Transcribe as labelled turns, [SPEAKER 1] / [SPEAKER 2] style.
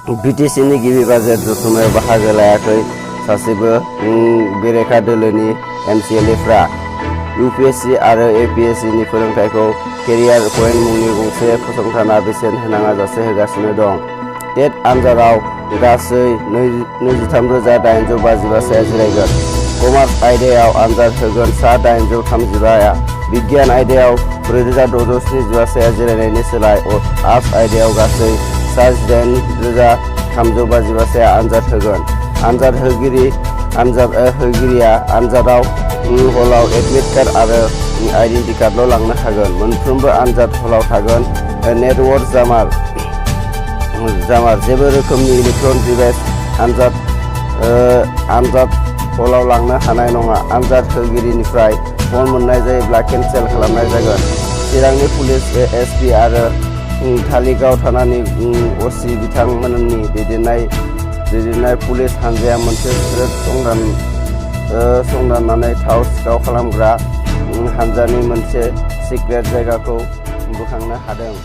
[SPEAKER 1] बिटिसिनि गिबि बाजेट जथुम्मायाव बाहागो लायाखै सासेबो बेरेखा दोलोनि एमसिएलएफ्रा इउपिएससि आरो एपिएससिनि फोरोंथायखौ केरियार पइन्ट मुंनि गंसे फसंथाना बेसेन होनाङाजासे होगासिनो दं। टेट आनजादाव गासै 23,855 जिरायगोन। कमार्स आयदायाव आनजाद होगोन सा 835 बिगियान आयदायाव 4,677 जिरायनायनि सोलाय आर्टस आयदायाव गासै सा 18,355 आनजाद होगोन। आनजाद होगिरिया आनजादाव हलाव एडमिट कार्ड आरो आइडेन्टि कार्डल' लांनो हागोन। मोनफ्रोमबो आनजाद हलाव थागोन नेटवर्क जामार जेबो रोखोमनि इलेक्ट्रनिक डिभाइस आनजाद हलाव लांनो हानाय नङा। आनजाद होगिरिनिफ्राय फन मोननाय जायोब्ला केन्सेल खालामनाय जागोन। चिरांनि पुलिस एसपि आरो धालिगाव थानानि असि बिथांमोननि दैदेननाय पुलिस हानजाया मोनसे स्रोद संदाननानै थाव सिखाव खालामग्रा हानजानि मोनसे सिक्रेट जायगाखौ बोखांनो हादों।